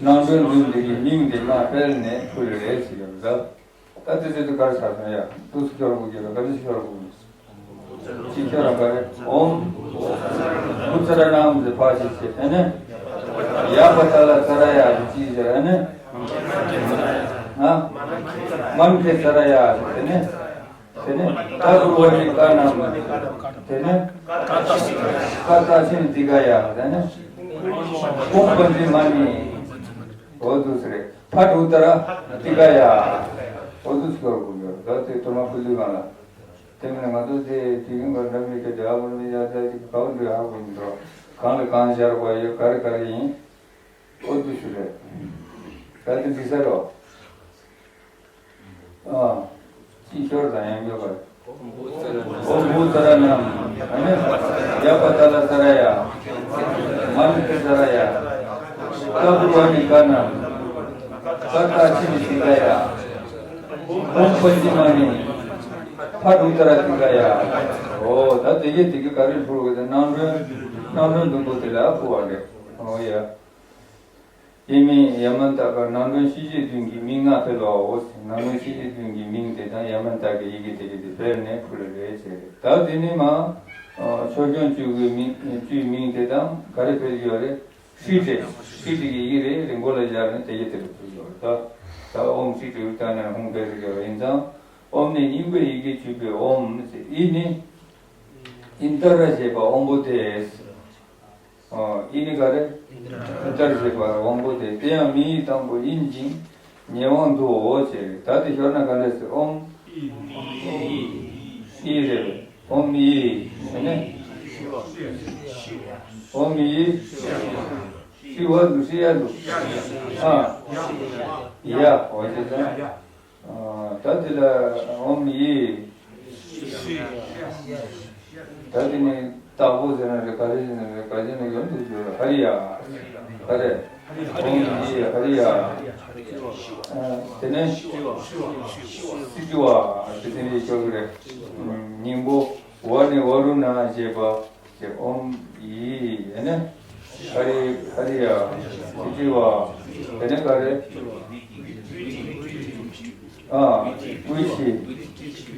ནང་མགྲོན་བདུན་འདི་གི་མིང་དེ་མར་སྤེལ་ནས་ཕུལ་རེད་ཟེར་ཡོད་ལ། ད་དེ་ཚོ་དེ་ག་རེ་ཆགས་སོང་ཡ། འདུག་སེ་སྐྱོར་དགོས་ཀྱི་རེད། ག་རེ་སྐྱོར་དགོས། ཅི་སྐྱོར་ར་ག་རེ། ཨོཾ་བུ་ཙ་ར་ནམ་ཟེར་ཕར་ཞིག་བྱས། དེ་ནས་ཡ་པ་ཏ་ལ་ཙ་ར་ཡ་ཟེར་ཅི་ཟེར། ཨ་ནི་ཨ། མན་ཁེ་ཙ་ར་ཡ་ཟེར། དེ་ནས། དེ་ནས་ཏ་པུརྦ་ནི་ཀ་ན་མི། དེ་ནས་ཀ་ཏ་ཕྱི་ན་ཏི་ཀ་ཡ། དེ་ནས་ཧཱུྃ་པཉྩི་མ་ནི། འོ་འདུག་སེ་རེད། ཕཊ་ཨུ་ཏ་ར་ཏི་ཀ་ཡ། འོ་འདུག་སེ་སྐྱོར་དགོས་ཡོད། ད་དེ་གཏོར་མ་ཕུལ་དུས་གང་ལ། དེ་མིན་ང་ཚོ་དེ་དུས་རྒྱུན་གང་འདྲ་མི་འདྲ་ ཡག་པོ་མི་ཡག་ཅག་ཅིག་ག་བ་འགྲོ་ཡག་པོ་མི་འགྲོ། གང་ལ་གང་ཤར་བ་ཡོད་ག་རེ་ག་རེ་ཡིན། ཨོ་དུ་ཞུ་རེད། ག་དུ་འདི་ས་རོ། ཨ། ཅི་ཤོར་དང་ཡང་འགྱོ་བར། ཨོ་བུ་ཙ་ར་ནམ། ཨ་ནི། ཡ་པ་ཏ་ལ་ཙ་ར་ཡ། མ་ནི་ཙ་ར་ཡ། ཀ་བུ་བ་ནི་ཀ་ནམ། ཀ་ཏ་ཆི་ནི་ཤི་ཀ་ཡ། ཧོམ་པ་ཅི་མ་ནི། ཕ་རུ་ཙ་ར་ཏི་ཀ་ཡ། ཨོ་ད་དེ་གས་དེ་གས་ག་རེ་ཕུལ་བ་དེ་སྣང་སྒྲོན། སྣང་སྒྲོན་བདུན་པོ་དེ་ལ་ཕུལ་བ་རེད། ཨོ་ཡ། དེ་མིན་ཡ་མ་ཏ་ཀ་སྣང་སྒྲོན་ཤེས་བྱའི་དོན་གྱི་མིང་ལྔ་འཕེལ་བའོ། སྣང་སྒྲོན་ཤེས་བྱའི་དོན་གྱི་མིང་དེ་དང་ཡ་མ་ཏ་ཀའི་ཡི་གེ་དེ་གས་དེ་འཕེལ་ནས་ཕུལ་རེད་ཟེར། ད་དེ་ནི་མ། ཆོས་སྐྱོང་བཅུ་དགུའི་མིང་བཅུའི་མིང་དེ་དང་ག་རེ་འཕེལ་གྱི་ཡོད་རེད། ཧྲི་ཏྲི། ཧྲི་ཏྲི་གི་ཡི་གེ་རེ་རེ་མགོ་ལ་སྦྱར་ནས་དེ་གས་དེ་ལ་ཕུལ་གྱི་ཡོད་རེད། ད་ད་ཨོམ་ཧྲི་ཏྲི་ཨུ་ཏ་ནས་ཧོང་འཕེལ་ཟེར་གྱི་ཡོད་རེད། ཡིན་ཙང་ཨོམ་ནི་སྙིང་པོའི་ཡི་གེ་བཅུ་པའི་ཨོམ་ཟེར། ཨི་ནི་ཨིན་ཏ་ར་ཞེས་པ་དབང་པོ་སྟེ། ཨོ། ཨི་ནི་ག་རེ། ཨིན་ཏར་ཞེས་པ་དབང་པོ་སྟེ། དེ་ཡང་མིང་ཡིག་དང་པོ་ཨིན་ཅིང་ཉེ་དབང་དུའོ་ཞེས། ད་དེ་ཤོར་ན་ག་འདྲ་ཟེར། ཨོམ། ཨི་རེད། ཨོམ་ཨི། དེ་ནས། ཨོམ་ཨི། ཤི་བ་དུ་ཤི་ཡ་དུ། ཨ། ཡ། འོ་ཞེས་ཟེར། ཨ། ད་དེ་ལ་ཨོམ་ཡི། ད་དེ་ནི་བདག་པོ་ཟེར་ན་རེད། ག་རེ་ཟེར་ན་རེད། ག་རེ་ཟེར་ན་ཡོད་འདུག་ཟེར། ཧ་རི་ཡ། ག་རེ། ཨོམ་ཡི་ཧ་རི་ཡ། ཨ། དེ་ནས་སི་ཏུ་བ། དེ་དེ་འདྲའི་ཤོག་རེད། སྙིང་པོ་བ་ནི་བ་རུ་ན་ཞེས་པ། ཨོམ་ཡི། ཨ་ནི། ཧ་རི། ཧ་རི་ཡ། སི་ཏུ་བ། དེ་ནས་ག་རེ། ཨ། ཝི་ཆི།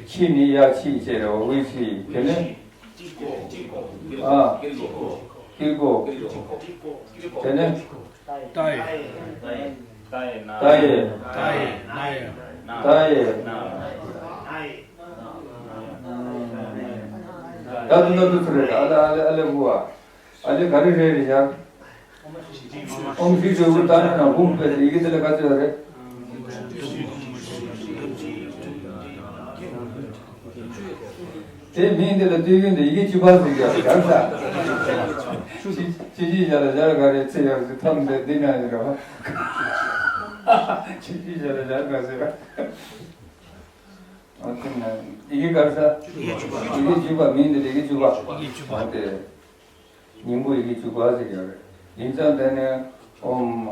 ཆི་ནི་ཡ་ཆི་བྱས་རེད། ཝི་ཆི། དེ་ནས། ཨ། ཀི་ཀོ། དེ་ནས། ཏ་ཡེ། ཏ་ཡེ། ཏ་ཡེ། ཏ་ཡེ། ད་དུང་ན་དུ་ཚུར་རེད། ཨ་ལེ་ཨ་ལེ་ཨ་ལེ་བུ་ཨ། ཨ་ལེ་ག་རེ་རེད་རེད་ཤག་ཨོམ་ཧྲི་ཏྲི་ཨུ་ཏ་ན་ན་ཧུམ་པས་ཡི་གེ་དེ་ལ་ག་ཚོད་རེད། དེ་མིང་དེ་ལ་བསྟོད་རྒྱུན་དེ་ཡི་གེ་བཅུ་པ་ཟེར་གྱི་ཡོད་རེད་ས། ཅི་ཅི་ཅི་ཞལ་ལ་ཞལ་ག་རེ་ཚེ་ཡོད་ཟེར་ཐམ་དེ་འདི་ན་ཡོད་རེད་བ། ཅི་ཅི་ཞལ་ལ་ཞལ་ག་ཟེར། ཨ་ཁུ་ན་ཡི་གེ་ག་རེ་ས། ཡི་གེ་བཅུ་པ། མིང་དེ་ལ་ཡི་གེ་བཅུ་པ། ཡི་གེ་བཅུ་པ། ཨ་དེ། སྙིང་པོ་ཡི་གེ་བཅུ་པ་ཟེར་ཡོད་རེད། ཡིན་ཙང་དེ་ནས་ཨོམ།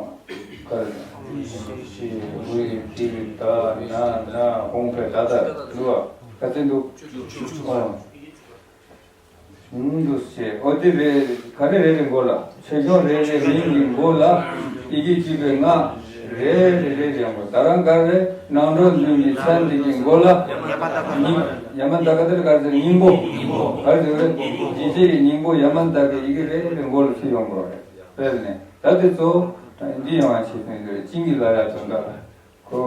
ཀ་ཤི་ཝི་ཏི་ད་ན་ན་ཧོང་ཕེ་ད་ད་འདུག་བ། ག་ཚོད་འདུག་ཨོམ། འདུག་ཞེས། ཨོ་དེ་རེ་ག་རེ་རེ་རེ་མགོ་ལ། ཆོས་སྐྱོང་རེ་རེ་མིང་གི་མགོ་ལ་ཡི་གེ་བཅུ་པའི་ལྔ། རེ་རེ་རེ་རེ་ཡང་དགོས། ད་རང་ག་རེ་ནང་སྒྲོན་འདུས་ཀྱི་ཚན་འདི་གི་མགོ་ལ། ཡ་མ་ཏ་ཀ་དེར་ག་རེ་ཟེར། སྙིང་པོ། ག་རེ་ཟེར་རེད། ཇི་ཆེ་ཡི་སྙིང་པོ་ཡ་མ་ཏ་ཀའི་ཡི་གེ་རེ་རེ་མགོ་ལ་ཚུད་ཡོང་དགོས་རེད། དཔེར་ན་ད་དེ་ཚོ་འདི་ཡོང་བ་བྱེད་ཀྱི་ཡོད་རེད། བྱིན་གྱིས་བརླབས་ཡ་དོན་དག་ཁོ།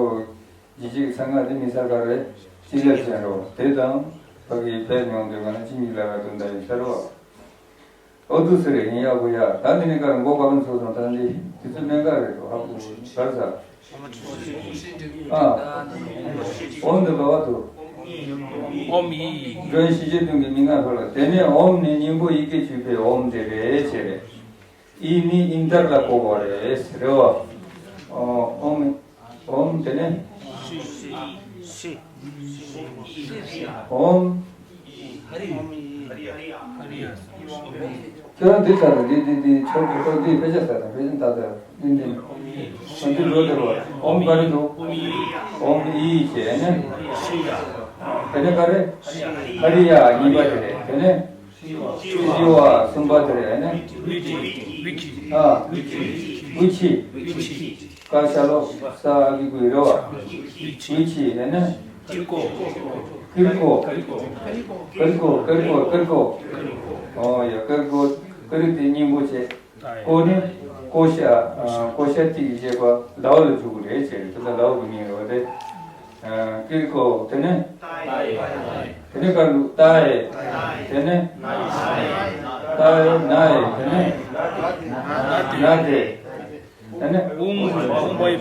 ཇི་ཆེ་གི་ཚན་ཁག་དེ་མི་ཚར་ག་རེ་ཅི་ལེར་ཅན་རོ། དེ་དང་ཕ་གི་ཕེབས་མྱོང་དུས་ག་ན་ཅི་མི་ལ་བ་དོན་དག་ཡིན་ཚར་བ། ཨོ་དུ་སི་རེ་ཡིན་ཡག་པོ་ཡ། ད་འདི་ནི་ཀར་མགོ་བཀའ་མོལ་ཚོགས་སོང་། ད་འདི་དུས་ཚོད་སྨན་ཁག་རེད་འགྲོ། ཧ་གོ་གར་ས། ཨ། ཨོམ་དུ་བ་བ་དུ། ཨོམ་ཡི། སྒྲོན་ཤི་ཅེ་དུང་གི་མི་ང་ཧོ་ལ། དེ་ནས་ཨོམ་ནི་སྙིང་པོ་ཡི་གེ་བཅུ་པའི་ཨོམ་དེ་རེད་ཅེ་རེད། ཨི་ནི་ཨིན་ཏར་ལ་གོ་བ་རེད་རེད་བ། ཨོམ། ཨོམ་དེ་ནས། ཨོམ། ཁྱོད་རང་འདི་ལྟར་འདི་འདི་འདི་ཆོག་གི་ཁོ་འདི་དཔེ་ཆ་ལྟར་དཔེ་ཆ་ལྟར་འདི་འདི་འདི་འགྲོ་དེ་བ། ཨོམ་ག་རེ་འདུག་ཨོམ་ཨི་བྱས་ནས། དེ་ནས་ག་རེ། ཧ་རི་ཡ་གཉིས་པ་དེ་རེད། དེ་ནས། ཤི་བ་གསུམ་པ་དེ་རེད་ནི། ཨ། ཝི་ཆི། ཀ་ཤ་ལོ་ས་ཨ་གི་གུ་རེ་བ། ཝི་ཆི་ཡ་ནི། ཀིར་ཀོ། ཀིར་ཀོ། ཀིར་ཀོ་ཀིར་ཀོ་ཀིར་ཀོ། ཨོ་ཡ་ཀིར་ཀོ། ཀིར་དེ་སྙིང་པོ་བྱས། ཀོ་ནི། ཀོ་ཤ། ཨ། ཀོ་ཤ་ཏི་ཡི་བྱེད་པ་ལའོ་ལ་འཇུག་གི་རེད་བྱས་རེད། དེ་ལ་ལའོ་གི་མིང་རེད་བ་དེ། ཀིར་ཀོ། དེ་ནས། དེ་ནས་ཀར་ལུག་ཏ་ཡེ། དེ་ནས། ཏ་ཡེ་ན་ཡེ། དེ་ནས། ན་དེ། དེ་ནས། ཧུང་ཧུང་བ་ཡོ།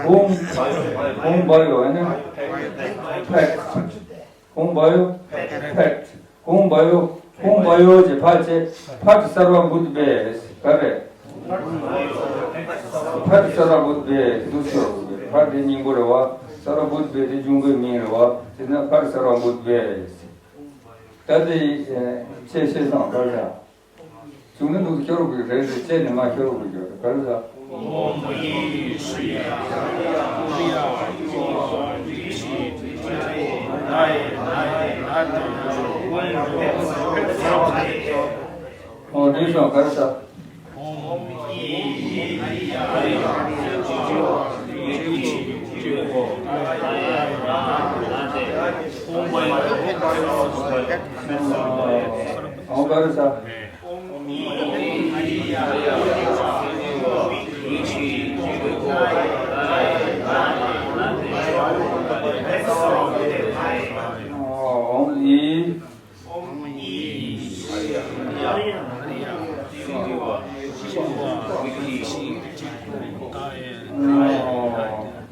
ཧུང་ཧུང་བ་ཡོ། དེ་ནས། ཕེག་ཧུང་བ་ཡོ། ཕེག་ཧུང་བ་ཡོ། ཧཱུྃ་བ་ཡོ་ཅེས་ཕར་བྱས། ཕཊ་སརྦ་བུདྡྷེ་ཟེར། ག་རེ། ཕཊ་སརྦ་བུདྡྷེ་འདུག་ཤོག་ཕཊ་དེ་སྙིང་པོ་རེད་བ། སརྦ་བུདྡྷེ་དེ་འབྱུང་པོའི་མིང་རེད་བ། དེ་ན་ཕཊ་སརྦ་བུདྡྷེ་ཟེར། ད་དེ་ཅེས་བཤད་སོང་ག་རེ། བྱུང་ན་འདུག་ཤོར་དགོས་རེད་རེད། བྱས་ནས་མ་ཤོར་དགོས་ཀྱི་རེད། ག་རེ་ཟ། ཨོ་འདི་སོང་ག་རེ་ཟ། ཨོ་ག་རེ་ཟ། ཨོ་ཨོམ་ཨི།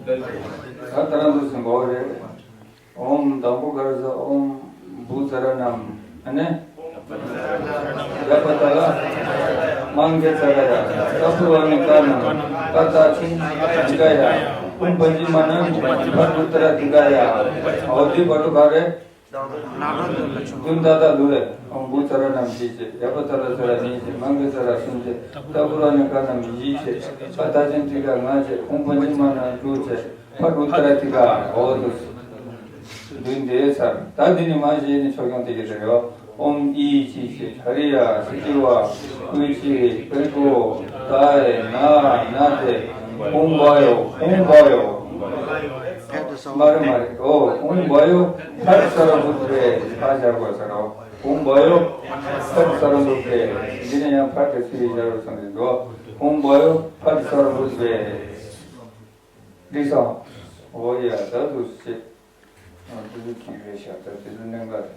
ད་ལྟ་རང་དུ་ཟིན་པ་རེད། ཨོམ་དང་པོ་ག་རེ་ཟ། ཨོམ་བུ་ཙ་ར་ནམ། ཨ་ནི། ཡ་པ་ཏ་ལ། མང་གེ་ཙ་ར་ཡ། ཏ་པུ་ར་ནི་ཀ་ནམ། ཀ་ཏ་ཆིན་དི་ག་ཡ། ཨུམ་པ་ཇི་མ་ནམ། ཕ་རུ་ཏ་ར་དི་ག་ཡ། ཨོ་དི་བ་ཏུ་ག་རེ། དུན་ད་ད་ལུ་རེ། ཨོམ་བུ་ཙ་ར་ནམ་བཞི་བྱས། ཡ་པ་ཏ་ལ་ཙ་ར་གཉིས་བྱས། མང་གེ་ཙ་ར་གསུམ་བྱས། ཏ་པུ་ར་ནི་ཀ་ནམ་བཞི་བྱས། ཀ་ཏ་ཆིན་དི་ག་ལྔ་བྱས། ཨུམ་པ་ཇི་མ་ནམ་དྲུག་བྱས། ཕ་རུ་ཏ་ར་དི་ག་ཨོ་དུ། བདུན་དེ་ཚར། ད་འདི་ནི་མ་བྱས་ནི་ཆོས་སྐྱོང་དེ་གི་རེ་ཡོ། ཨོམ་ཨི་ཅི་ཅི་ཧ་རི་ཡ་སི་ཏི་བ་ཀུ་ཅི་པེ་ཀོ་ད་ཨེ་ན་ན་དེ་ཧཱུྃ་བ་ཡོ། ཧཱུྃ་བ་ཡོ། མ་རེད་མ་རེད། ཨོ་ཧཱུྃ་བ་ཡོ། ཕཊ་སརྦ་བུདྡྷེ་ཕ་ཞར་གོ་ས་རོ། ཧཱུྃ་བ་ཡོ། ཕཊ་སརྦ་བུདྡྷེ། འདི་ནི་ཡང་ཕཊ་དེ་ཚུལ་ཞར་གོ་ས་རེད་འདུག་ཧཱུྃ་བ་ཡོ། ཕཊ་སརྦ་བུདྡྷེ། འགྲིག་སོང་། འོ་ཡ་ད་འདུག་སེ། ཨ་འདི་ཚོ་གཅིག་རེད་ཤག་ད་འདི་ཚོ་གནད་འགག་རེད།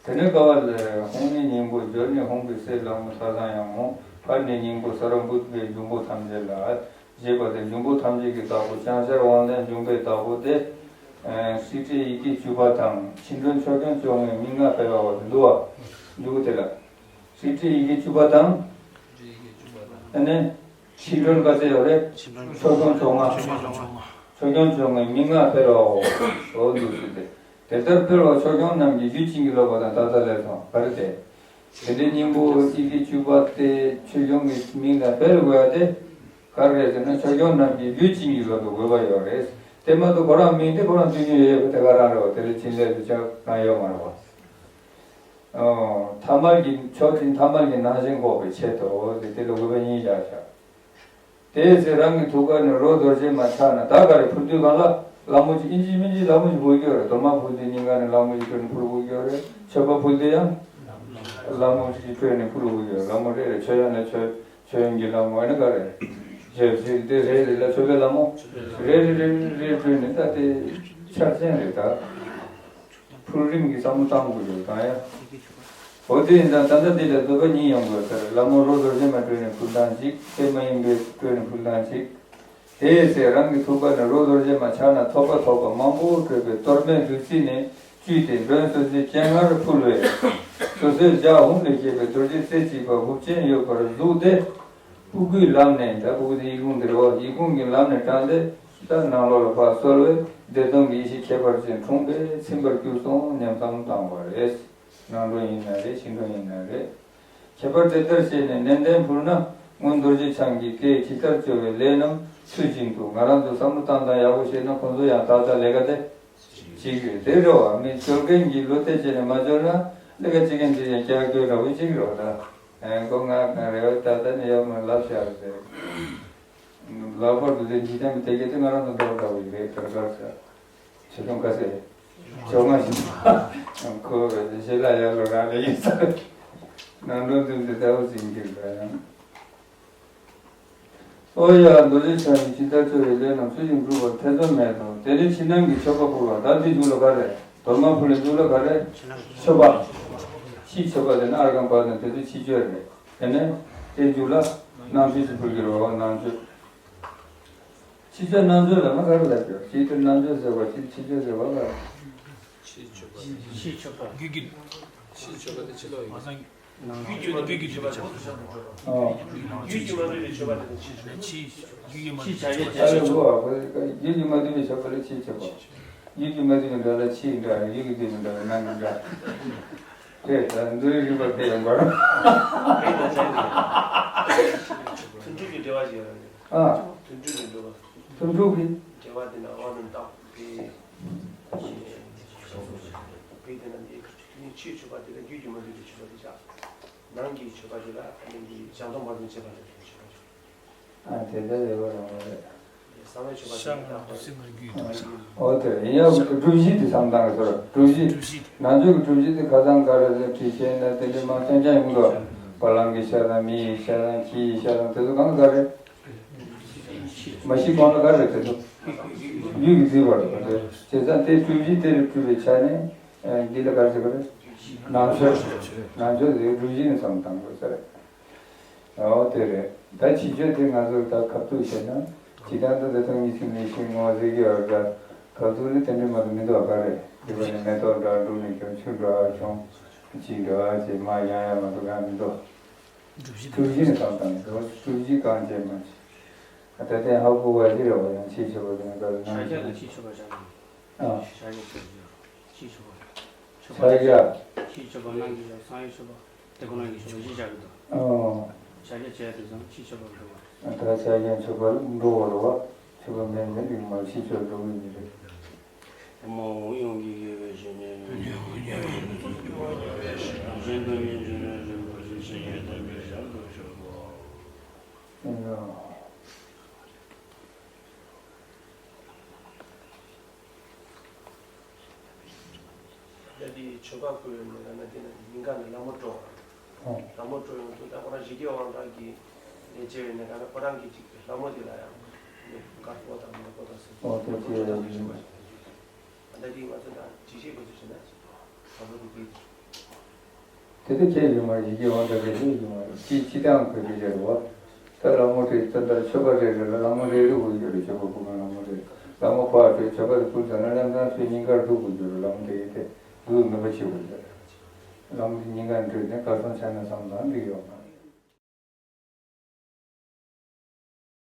དེ་ནས་ཀ་བ་ལས། ཧཱུྃ་ནི་སྙིང་པོ། བྷྱོ་ནི་ཧཱུྃ་གི་སྲས་ལྷ་མོ་ཐ་སང་ཡང་མོ། ཕཊ་ནི་སྙིང་པོ་སརྦ་བུདྡྷེ་འབྱུང་པོ་ཐམས་ཅད་ལ་བཞེད་པ་སྟེ། འབྱུང་པོ་ཐམས་ཅད་ཀྱི་བདག་པོ་བྱང་ཤར་དབང་ལྡན་འབྱུང་པོའི་བདག་པོ་སྟེ། ཨ་སྲིད་རྩེ་ཡི་གེ་བཅུ་པ་དང་། ཕྱི་སྒྲོན་ཆོས་སྐྱོང་བཅོ་ལྔའི་མན་ངག་སྤེལ་བ་འདུག་བ། འདུག་དེ་ལ། སྲིད་རྩེ་ཡི་གེ་བཅུ་པ་དང་། ཨ་ནི། ཕྱི་སྒྲོན་ག་ཚད་ཡོད་རེད། ཕྱི་སྒྲོན་ཆོས་སྐྱོང་བཅོ་ལྔ། ཆོས་སྐྱོང་བཅོ་ལྔ། ཆོས་སྐྱོང་བཅོ་ལྔའི་མན་ངག་སྤེལ་བའོ། འོ་འདུག་ཟེར་ཏེ། དེ་ལྟར་སྤེལ་བ་ཆོས་སྐྱོང་རྣམས་ཀྱིས་རྒྱུད་བྱིན་གྱིས་རློབ་པ་དང་། ད་ལྟ་ལས་སོང་ག་རེ་དེ། དེ་འདྲའི་སྙིང་པོ་ཡི་གེ་བཅུ་པ་སྟེ་ཆོས་སྐྱོང་གི་མིང་ལ་སྤེལ་དགོས་ཡ་དེ། ག་རེ་རེད་ཟེར་ན་ཆོས་སྐྱོང་རྣམས་ཀྱིས་རྒྱུད་བྱིན་གྱིས་རློབ་པའི་དགོས་པ་ཡོད་རེད། དེ་མ་གཏོགས་ཁོ་རང་མིང་དེ་ཁོ་རང་བཏོན་རྒྱུ་ཡོད་ཡོད་པ་དེ་ག་རང་རེད་བ། དེ་ལ་བྱིན་ལས་དེ་ཆ་གང་ཡོད་མ་རེད་བ། ཨོ། ཐ་མལ་གྱི་ཕྱོགས་འཛིན་ཐ་མལ་གྱི་སྣང་ཞེན་འགོག་པའི་ཆེད་དུ་དེ་དེ་ལ་དགོས་པ་གཉིས་བཞག་བཞག་དེའི་ཚེ་རང་གི་ཐུགས་ཀ་ནས་རོ་རྡོ་རྗེ་མ་ཆགས་ན། ད་ག་རེ་ཕུལ་དུས་གང་ལ་ལྷ་མོ་ཅིག་ཨིན་ཅི་མིན་ཅི་ལྷ་མོ་ཅིག་དགོས་ཀྱི་ཡོད་རེད། རྡོག་མ་ཕུལ་དུས་སྙིང་ག་ནས་ལྷ་མོ་ཅིག་སྤྲོད་ནས་ཕུལ་དགོས་ཀྱི་ཡོད་རེད། མཆོད་པ་ཕུལ་དུས་ཡང་ལྷ་མོ་ཅིག་སྤྲོད་ནས་ཕུལ་དགོས་ཀྱི་ཡོད། ལྷ་མོ་རེ་རེ་མཆོད་ཡོན་ལ་མཆོད་མཆོད་ཡོན་གྱི་ལྷ་མོ་ཨ་ནི་ག་རེ་ཞབས་ཕྱི་དེ་རེ་རེ་ལ་མཆོད་པའི་ལྷ་མོ་རེ་རེ་རེ་རེ་སྤྲོད་ནས། ད་དེ་འཆར་ཅན་རེད་ད། ཕུལ་རིམ་གྱི་བསམ་བློ་བཏང་དགོས་ཡོད་དང་ཡ། འོ་དེ་ཡིན་ཙང་ད་ལྟ་འདི་ལ་འདོད་པ་གཉིས་ཡོང་དགོས་ཟེར། ལྷ་མོ་རོ་རྡོ་རྗེ་མ་སྤྲོད་ནས་ཕུལ་སྟངས་གཅིག་དེ་མ་ཡིན་པའི་སྤྲོད་ནས་ཕུལ་སྟངས་གཅིག་དེའི་ཚེ་རང་གི་ཐུགས་ཀ་ནས་རོ་རྡོ་རྗེ་མ་ཆགས་ན་ཐོགས་པ་ཐོགས་པ་མང་པོ་སྤྲོས་པའི་གཏོར་མའི་བདུད་རྩི་ནས་བཅུས་ཏེ་མགྲོན་གསོལ་ཚིགས་སྤྱན་སྔར་ཕུལ་བས། སོ་སོའི་ལྗགས་ཧཱུྃ་ལས་སྐྱེས་པའི་རྡོ་རྗེ་རྩེ་གཅིག་པ་ཧུབ་ཆེན་ཡོད་པར་གཟུགས་ཏེ། སྤུ་གུའི་ལམ་ནས། ད་སྤུ་གུ་དེ་ཡི་གུང་དེ་རེད་བ། ཡི་གུང་གི་ལམ་ནས་དྲངས་ཏེ་ད་ནང་ལོགས་ལ་ཕར་གསོལ་བས་བདེ་སྟོང་གི་ཡེ་ཤེས་ཁྱད་པར་ཅན་འཁྲུངས་པས་ཚིམ་པར་གྱུར་སོང་སྙམ་བསམ་བཏང་བ་རེད། ནང་སྒྲུང་ཡིན་ན་རེད། ཕྱི་སྒྲུང་ཡིན་ན་རེད། ཁྱད་པར་དེ་ལྟར་ཤེས་ནས་ནན་ཏན་ཕུལ་ན། སྔོན་རྡོ་རྗེ་འཆང་གི་བཀས་ཇི་ལྟར་བཅོལ་བའི་ལས་རྣམས་ཚུལ་བཞིན་དུ། ང་རང་ཚོ་བསམ་བློ་བཏང་སྟངས་ཡག་པོ་ཤེས་ན་ཁོང་ཚོ་ཡང་ཏག་ཏག་ལས་ཀ་དེ་བྱེད་ཀྱི་རེད། དེ་རེད་བ། མི་བཅོལ་མཁན་གྱིས་བློ་གཏད་བྱས་ནས་མ་བཅོལ་ན་ལས་ཀ་བྱེད་མཁན་དེ་ཡང་རྒྱག་རྒྱུ་འདྲ་བོ་ཅིག་རེད་བ། ད་ཨེ་ཁོ་ང་གང་རེད་བ། ད་ལྟ་ནས་ཡོད་མ་ལབ་བཞག་ཟེར། ལྷག་པར་དུ་དེ་འཇིག་རྟེན་པའི་དེ་གས་དེ་ང་རང་ཚོ་འདྲ་བོ་འདྲ་བོ་ཡིན་རེད། དེར་གར་ཟེར། ཆེ་ཆུང་ག་ཚད། ཆུང་ང་ཞིག་ཁོ་ཞེ་ལ་ཡ་ལོ་རང་ལས་ཡིན་ས། ནང་དོན་དོན་དེ་ལྟ་བུ་ཟིན་གྱི་རེད་ཡང་། ཨོ་ཡ། རྡོ་རྗེ་འཆང་གིས་ཇི་ལྟར་བཅོལ་བའི་ལས་རྣམས་ཚུལ་བཞིན་བསྒྲུབ་པར་ཐེ་ཚོམ་མེད་དོ། དེ་ནས་ཕྱི་ནང་གི་མཆོད་པ་ཕུལ་བ། ད་འདི་མཇུག་ལ་ག་རེ། རྡོག་མ་ཕུལ་ལ་མཇུག་ལ་ག་རེ། མཆོད་པ། ཕྱི་མཆོད་པ་དེ་ནི་ཨརྒྷཾ་བྷ་དང་དེ་ཚོ་ཕྱི་མཆོད་རེད། དེ་ནས་དེ་མཇུག་ལ་ནང་མཆོད་ཅིག་ཕུལ་གྱི་རེད་བ། ནང་མཆོད། ཕྱི་མཆོད་ནང་མཆོད་ལ་ང་ག་རེ་ལབ་ཀྱི་ཡོད། ཕྱི་དེ་ནང་མཆོད་ཟེར་བ། ཕྱི་ཕྱི་མཆོད་ཟེར་བ་ལ། ཕྱི་མཆོད་པ། རྒྱུད་ཀྱི། ཕྱིའི་མཆོད་པ་དེ་ཕྱི་ལོགས་ཡིན། རྒྱུད་ཀྱི་མ་གྲུབ་པའི་མཆོད་པ་དེ་ཕྱིའི་མཆོད་པ། རྒྱུད་ཀྱི་མ་གྲུབ་པའི་མཆོད་པ་དེ་ཕྱིའི་མཆོད་པ། ཕྱིའི་རྒྱུད་ཀྱི་མ་གྲུབ་པའི་མཆོད་པ། རྒྱུད་ཀྱི་མ་གྲུབ་པའི་མཆོད་པ་ལ་ཕྱིའི་མཆོད་པ། རྒྱུད་ཀྱི་མ་གྲུབ་པའི་འདྲ་ལ་ཕྱིའི་འདྲ། རྒྱུད་ཀྱི་གྲུབ་པའི་འདྲ་ལ་ནང་གི་འདྲ། དེ་ལྟར་འདུལ་བའི་རིམ་པ་དེ་ཡང་འབར། ཐུན་དྲུག་གི་འགྲེལ་བ་ཞིག་ཡོད་རེད། ཨ། ཐུན་དྲུག་གི་འགྲེལ་བ། ཐུན་དྲུག་གི་འགྲེལ་བ་དེ་ན་དབང་རྣོན་དང་བས། བས་དེ་ན་ནི་ཕྱིའི་མཆོད་པ་དེ་ལ་རྒྱུད་ཀྱི་མ་གྲུབ་པའི་མཆོད་པ་དེ་བཞག། ནང་གི་མཆོད་པ་དེ་ལ་ཨ་ནི་འདི་བྱང་སྡོམ་བར་དུ་བྱེད་པ་ལ་མཆོད་པ་བཞག། ཨ། དེ་འདྲ་ཡོད་པ་རང་བ་རེད། གསང་བའི་མཆོད་པ་ཤར་དང་འདུ་བྱེད་མར་རྒྱུད་དང་། ཨོ་དེ་ཡིན་ཡང་སྒྲུབ་གཞི་དེ་བསམ་སྟངས་ཀྱི་ཚོར། སྒྲུབ་གཞི། སྒྲུབ་གཞི་དེ། ནང་ཆོས་ཀྱི་སྒྲུབ་གཞི་དེ་ཁ་སང་ག་རེ་ཟེར་དྲི་བཤད་ན་དེ་འདྲའི་མང་རྐྱང་རྐྱང་ཡོང་གི་འདུག། བ་ལང་གི་ཤ་དང་མི་ཡི་ཤ་དང་ཁྱི་ཡི་ཤ་དང་དེ་ཚོ་གང་ག་རེད། མ་གཞི་གང་ལ་ག་རེད་དེ་ཚོ། རྒྱུད་ཀྱི་རྩིས་པ་རེད་པ་དེ། བྱས་ཙང་དེ་སྒྲུབ་གཞི་དེ་ལ་སྤྲུལ་པའི་ཆ་ནས་འདི་ལ་ག་རེ་ཟེར་གི་རེད། ནང་ཆོས། ནང་ཆོས་དེ་སྒྲུབ་གཞི་ནས་བསམ་བཏང་དགོས་ས་རེད། ཨོ་དེ་རེད། ད་ཕྱི་མཆོད་དེ་ང་ཚོར་ད་ཁ་ཐུག་བྱས་ན། ཇི་ལྟར་འདི་ལྟ་སྟོང་ཉིད་ཚིག་ནས་ཤེས་ངོ་ཟེར་གྱི་ཡོད་འདྲ། ག་ཚོད་ནི་དེ་འདྲ་མ་གཏོགས་མི་འདུག་ག་རེད། དེ་བས་ནི་མེ་ཏོག་འདྲ་བསྒྲུབས་ནས་ཀྱང་ཆུ་འདྲ་བྱུང་། ཅི་འདྲ་བྱས་མ་ཡང་ཡང་མ་གཏོགས་གང་མི་འདུག། སྒྲུབ་གཞི་ནས་བསམ་བཏང་ནས་སྒྲུབ་གཞི་གང་བྱས་མ་བྱས། ད་ལྟའི་ཧ་གོ་བ་ཞིག་རེད་བ། ཡང་ཕྱིའི་མཆོད་པ་དེ་ནི་ག་རེ་ཕྱག་རྒྱ་དང་ཕྱིའི་མཆོད་པ་བཞག་ནས། ཨ། ཕྱག་རྒྱ་ཕྱིའི་མཆོད་པ། ཕྱག་རྒྱ། ཕྱིའི་མཆོད་པ་ནང་གི་ཡང་གསང་བའི་མཆོད་པ། དེ་ཁོ་རང་གི་མཆོད་པ་གཞི་བཞག་གི་འདུག། ཨོ། ཕྱག་རྒྱ་བྱས་དུས་ཙམ་ཕྱིའི་མཆོད་པར་འགྲོ་བ། ད་ཕྱག་རྒྱ་མཆོད་པར་འགྲོ་བ་རེད་བ། མཆོད་པ་མེད་ན་འགྲིག་མ་རེད། ཕྱིའི་མཆོད་འགྲོ་གི་མི་རེད། ཐལ་མོ་དབང་ཡོངས་ཀྱི་དགེ་བའི་བཤེས་གཉེན་ཡོངས་ཀྱི་དགེ་བའི་བཤེས་གཉེན་རིན་པོ་ཆེ་ཡོངས་དག་པའི་ཞབས་ཏུ་བཞེས་པ། ཨེ་ཡོ། ད་དེ་མཆོད་པ་བསྐུལ་བའི་ནང་ན་དེ་ན་ཉིན་གང་ནས་ལྷ་མོ་སྤྲོ་བ། ཨོ། ལྷ་མོ་སྤྲོ་ཡོང་དུས་ད་ཁོ་རང་ཞི་རྒྱས་དབང་དྲག་གི་ལས་བྱེད་པའི་ནང་ན་ཁོ་རང་གི་ཅིག་ལྷ་མོ་དེ་ལ་ཡང་ནི་དཀར་པོ་དང་དམར་པོ་དང་སེར་པོ་ཨོ་དེ་དཀར་པོ་ཆེ་ཆེ་དང་ཞིག་ཡོད་པ་ཞིག། ད་ལྟ་དེ་ང་ཚོ་ད་ཅི་བྱེད་དགོས་ཚུལ་བྱས་ན་ལྷ་མོ་དེ་དེ། དེ་ལྟར་ཁྱེད་ཡོད་མ་རེད། ཡི་གེ་དབང་དྲག་གི་ལུས་ཡོད་མ་རེད། ཅི་ཅི་སྟེའང་གོས་དེ་ཡོད་རེད་བ། ད་ལྷ་མོ་དེ་ད་ལྟ་མཆོད་པ་རེ་རེ་ལ་ལྷ་མོ་རེ་རེ་དགོས་ཀྱི་རེད། མཆོད་པ་ཕུལ་མཁན་ལྷ་མོ་རེ། ལྷ་མོ་ཕར་སྤྲོད། མཆོད་པ་དེ་ཕུལ་ཚར་ན་ལམ་སང་ཁྱོད་སྙིང་གར་འདུག་དགོས་ཀྱི་རེད། ལྷ་མོ་དེ་ཡི་དེ་འདུག་ནུས་པ་བྱེད་དགོས་ཀྱི་རེད། ལྷ་མོ་དེ་སྙིང་གར་འདྲུད་ནས་དཀར་སང་ཆ་ན་བསམ་དང་འགྲིག་ཡོད་མ་